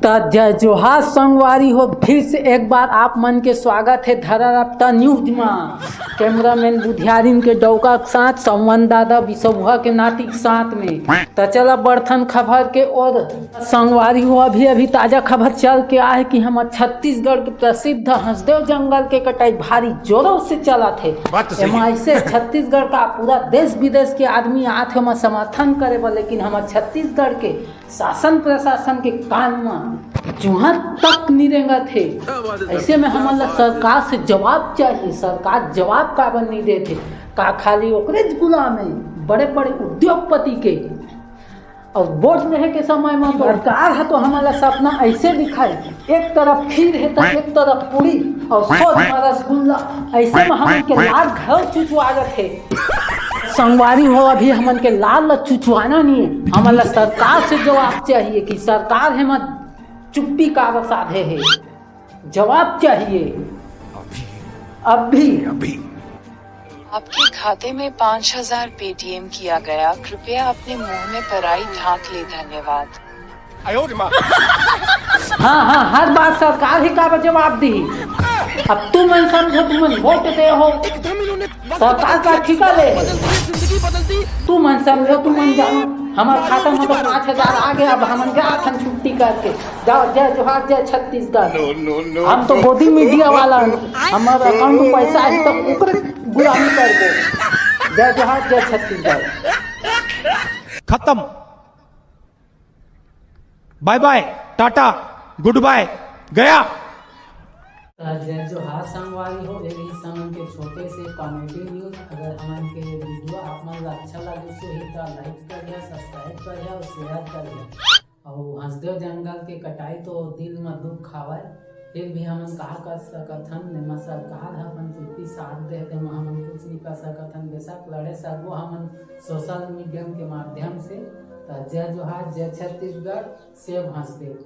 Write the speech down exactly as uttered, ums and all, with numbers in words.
त जय जोहार संगवारी हो, फिर से एक बार आप मन के स्वागत हे धरा रपटा न्यूज मा। कैमरामैन बुधियारिन के डौका के साथ, संवन दादा बिसौहा के नाती के साथ में। त चला बढ़थन खबर के ओर। संगवारी हो, अभी अभी ताजा खबर चल के आए कि हमर छत्तीसगढ़ के प्रसिद्ध हसदेव जंगल के कटाई भारी जोरों से चलत हे। बात तो सही एमा है। ऐसे छत्तीसगढ़ का पूरा देश विदेश के आदमी आत हे ओमा समर्थन करे बर, लेकिन हमर छत्तीसगढ़ के शासन प्रशासन के कान म चूहा तक नी रेंगत हे। ऐसे में हमन ला सरकार से जवाब चाहिए। सरकार जवाब काबर नी देत हे? का खाली ओकरेच गुलाम हे, बड़े बड़े उद्योगपति के? अउ वोट लेहे के समय म तो सरकार ह तो हमन ला सपना ऐसे दिखाई, एक तरफ खीर हे त एक तरफ पूरी, अउ सोझ म रसगुल्ला। ऐसे म हमन के लार घलो चुचुआ जाथे। संगवारी हो, अभी हमन के लार ला चुचुआना नहीं है, हमन ला सरकार से जवाब चाहिए कि सरकार हे मत चुप्पी काबर साधे हे, जवाब चाहिए अभी। अभी। आपके खाते में पाँच हज़ार पेटीएम किया गया, कृपया अपने मुंह में पराई ढांक ले। धन्यवाद। हाँ हाँ, हर बात सरकार ही काबर जवाब दी। अब तुमन समझो, तुमन वोट दे हो, सरकार का ठिका ले। तुमन समझो, तुमन जानो, हमर खाता में तो पाँच हज़ार आ गया, अब हमन जाथन छुट्टी करके। जाओ, जय जोहार, जय छत्तीसगढ़। हम तो गोदी मीडिया वाला हन, हमर अकाउंट में पैसा आही त ओकरे गुलामी करबो। जय जोहार, जय छत्तीसगढ़। खत्म। बाय बाय, टाटा, गुड बाय, गया। त जय जोहार संगवारी हो, यही हमन के छोटे से कॉमेडी न्यूज। अगर हमन के वीडियो आप मन ला अच्छा लगे होही त लाइक करिया, सब्सक्राइब करिया अउ शेयर करिया। अउ हसदेव जंगल के कटाई तो दिल म दुख आवय, फिर भी हमन का कर सकत हन? एमा सरकार ह अपन चुप्पी साध दे, तेमा हमन कुछ नहीं कर सकत हन। बेशक लड़े सकबो हमन सोशल मीडिया के माध्यम से। त जय जोहार, जय छत्तीसगढ़, सेव हसदेव।